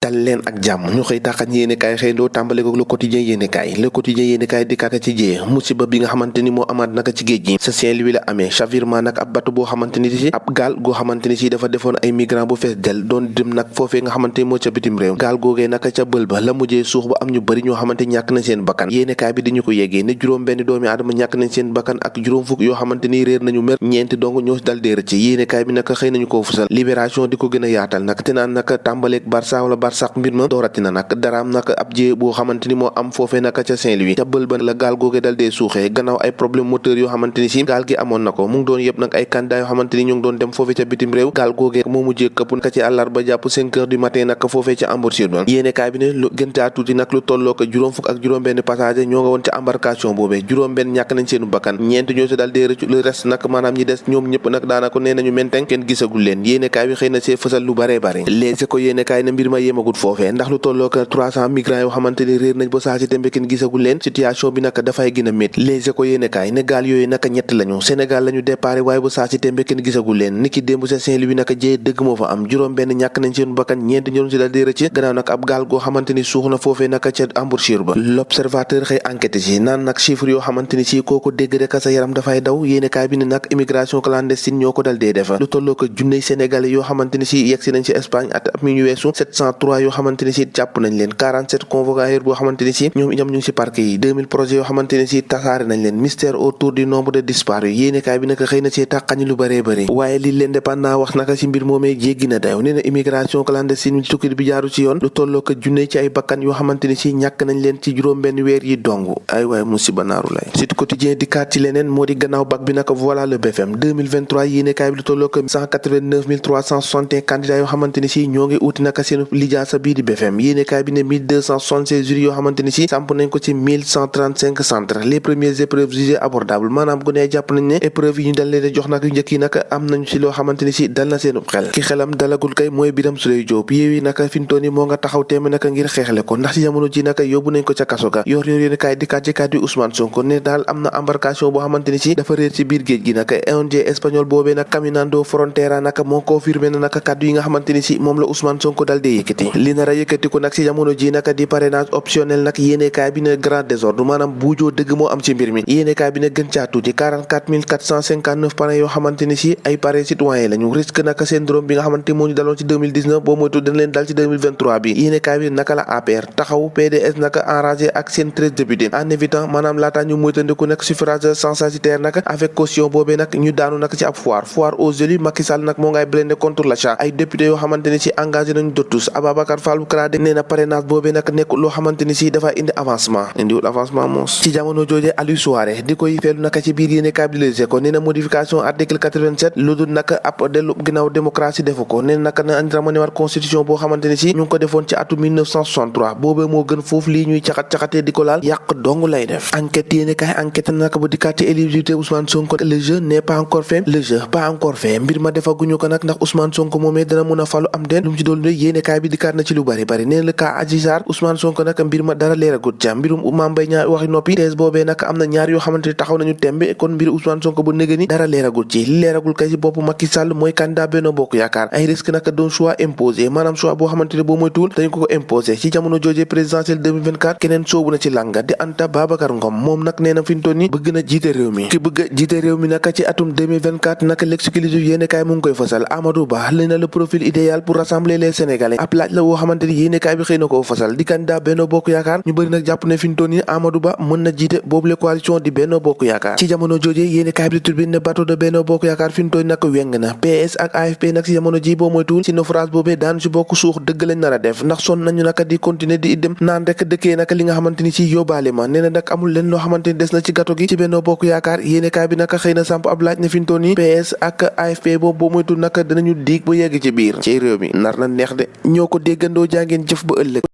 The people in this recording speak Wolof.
dal leen ak jàmm ñu xëy taxañ yéenekaay xëy doo tàmbale ko Le Quotidien yéenekaay dikkaate ci jee musiba bi nga xamante ni moo amaat naka ci géej gi sa Saint-Louis la amee chavirement nag ab bateau boo xamante ni si ab gaal goo xamante ni si dafa defoon ay migrants bu fees del doon dem nag foofee nga xamante ni moo ca bitim réew gaal googee naka ca bël ba la mujjee suux ba am ñu bëri ñoo xamante ñàkk nañ seen bakkan yéenekaay bi diñu ko yeggee ne juróom benn doomi aadama ñàkk nañ seen bakkan ak juróom fukk yoo xamante ni réer nañu mer ñeenti dong ñoo dal dee rëcc yéenekaay bi naka xëy nañu koo fusal Libération di ko gën a yaatal nag te naan nag tàmbaleeg Barça wala Barça mbir ma dooratina nag daraam nag ab jee boo xamante ni moo am foofee nag ca Saint-Louis ca bël ba la gaal googe dal dee suuxee gannaaw ay problème moteur yoo xamante ni si gaal gi amoon na ko mu ngi doon yëpp nag ay candidat yoo xamante ni ñu ngi doon dem foofee ca bitim réew gaal googe moo mujjee këpp ka ci àllarba jàpp 5 heures du matin nag foofee ca Embouchure ba yéenekaay bi ne lu gën caa tuuti nag lu tolloo ko juróom fukk ak juróom benn passager ñoo nga woon ca embarcation boobee juróom benn ñàkk nañ seenu bakkan ñeent ñoo si dal dee rëccu le reste nag maanaam ñi des ñoom ñëpp nag daanaka nee nañu menteng kenn gisagul leen yéenekaay bi xëy na see fësal lu bare bare Les Échos yéenekaay ne mbir ma yemagut foofee ndax lu tolloo ko 300 migrants yoo xamante ni réer nañ ba saa si tembe kenn gisagul leen situation bi nag dafay gën a métti Les Échos yéenekaay ne gaal yooyu naka ñett lañu Sénégal lañu déparé waaye ba saa si tembe kenn gisagul leen niki démb sa Saint-Louis naka jëye dëgg moo fa am juróom benn ñàkk nañ seen bakkan ñeent ñoom si dal di rëcc gannaaw nag ab gaal goo xamante ni suux na foofee naka ca Embouchure ba L'Observateur xëy enquête si naan nag chiffre yoo xamante ni si koo ko dégg rek sa yaram dafay daw yéenekaay bi ne nag immigration clandestine ñoo ko dal dee def lu tolloo ko junney sénégalais yoo xamante ni si yegsi nañ ci Espagne at mi ñu weesu 703 yoo xamante ni si jàpp nañ leen 47 convocateur boo xamante ni si ñoom itam ñu ngi si parquet yi 2000 projets yoo xamante ni si tasaare nañ leen mystère autour du nombre de disparus yéenekaay bi naka xëy na ci tàqañi lu bëree bëri waaye li l'Indépendant wax naka si mbir moomee jéggi na dayo nee na immigration clandestine tukki bi jaaru ci yoon lu tolloo ko junney ci ay bakkan yoo xamante ni si ñàkk nañ leen ci juróom benn weer yi dong ay waaye musiba naaru lay Sud Quotidien dikkaat ci leneen moo di gannaaw bac bi naka voilà le BFM 2023 yéenekaay bi lu tolloo ko 189 361 candidats yoo xamante ni si ñoo ngi uti naka seen lijaasa bii di BFM yéenekaay bi ne 1276 jurys yoo xamante ni si samp nañ ko ci 1135 centres les premières épreuves jugées abordables maanaam gu ne jàpp nañ ne épreuve yi ñu dal leen jox nag yu njëkk yi nag am nañu ci loo xamante ni si dal na seen xel ki xelam dalagul kay mooy Birame Souleye Diop Yewwi naka fintoon yi moo nga taxaw teeme naka ngir xeexle ko ndax ci jamono ji naka yóbbu nañ ko ca kaso ga yor yéenekaay dikkaat ci kàddu Ousmane Sonko ne daal am na embarcation boo xamante ni si dafa réer ci biir géej gi naka ONG espagnol boobee nag Caminando Frontera naka moo confirmé na naka kàddu yi nga xamante ni si moom la Ousmane Sonko dal dee yëkkati li nar a yëkkati ko nag ci jamono ji naka di parrainage optionnel nag yéenekaay bi ne grand désordre maanaam buujoo dëgg moo am ci mbir mi yéenekaay bi ne gën caa tuuti 44 459 parrains yoo xamante ni si ay parrains citoyens lañu risque naka syndrome bi nga xamante moo ñu daloon ci 2019 boo moytu dañ leen dal ci 2023 bi yéenekaay bi naka la APR taxaw PDS naka enragé ak seen 13 députés en évitant maanaam laataa ñu moytandiku nag suffrage censitaire nag avec caution boobee nag ñu daanu nag ci ab foire aux élus Macky Sall nag moo ngay blindé contre l'achat ay députés yoo xamante ni si engagé nañu dotus Ababacar Fall Kradé nee na parrainage boobee nag nekk loo xamante ni si dafa indi avancement indiwul avancement moos ci jamono jooje Aliou Souaré di koy feelu naka ci biir yéenekaay bi Les Échos nee na modification article 87 lu dul nag ab dellu ginnaaw démocratie defu ko nee na naka na ramener constitution boo xamante ni si ñu ngi ko defoon ci atum 1963 boobee moo gën foofu lii ñuy caxat-caxatee di ko laal yàq dong lay def enquête yéenekaay enquête naka bu dikkaat ci éligibilité Ousmane Sonko le jeu n'est pas encore fait mbir ma defaguñu ko nag ndax Ousmane Sonko moomee dana mën a falu am den lu mu ci doon yéenekaay bi dikkaat na ci lu bari bari nee na le cas Adji Sarr Ousmane Sonko nag mbir ma dara leeragut ca mbirum Mame Mbaye Niang waxi noppi thèse boobee nag am na ñaar yoo xamante ni taxaw nañu tembe kon mbiru Ousmane Sonko bu nëgë ni dara leeragut ci li leeragul kay ci bopp Macky Sall mooy candidat Benno Bokk Yaakaar ay risque nag doon choix imposé maanaam choix boo xamante ne boo moytuwul dañu ko imposé ci jamono jooje présidentielle 2024 keneen soobu na ci langa di Anta Babacar Ngom moom nag nee na fi mu toll nii bëgg na jiite réew mi ki bëgg a jiite réew mi naka ci atum 2024 naka l'exclusif yéenekaay mu ngi koy fësal Amadou Ba li na le profil idéal pour rassembler les Sénégalais ab laaj la woo xamante ni yéenekaay bi xëy na koo fësal di candidat Benno Bokk Yaakaar ñu bëri nag jàpp ne fi mu toll nii Amadou Ba mën na jiite boobu la coalition di Benno Bokk Yaakaar ci jamono jooje yéenekaay bi di Tribune ne bateau de Benno Bokk Yaakaar fi mu toll nii nag weng na PS ak AFP nag ci jamono ji boo moytuwul ci naufrage boobee daan ci bokk suux dëgg lañ nar a def ndax son nañu naka di continuer di dem naan rek dëkkee naka li nga xamante ni ci yóbbaale ma nee na nag amul leen loo xamante ni des na ci gato gi ci Benno Bokk Yaakaar yéenekaay bi naka xëy na samp ab laaj ne fi mu toll nii PS ak AFP boobu boo moytuwul naka danañu diig ba yegg ci biir ci réew mi nar na neex de ñoo ko déggandoo jàngeen jëf ba ëllëg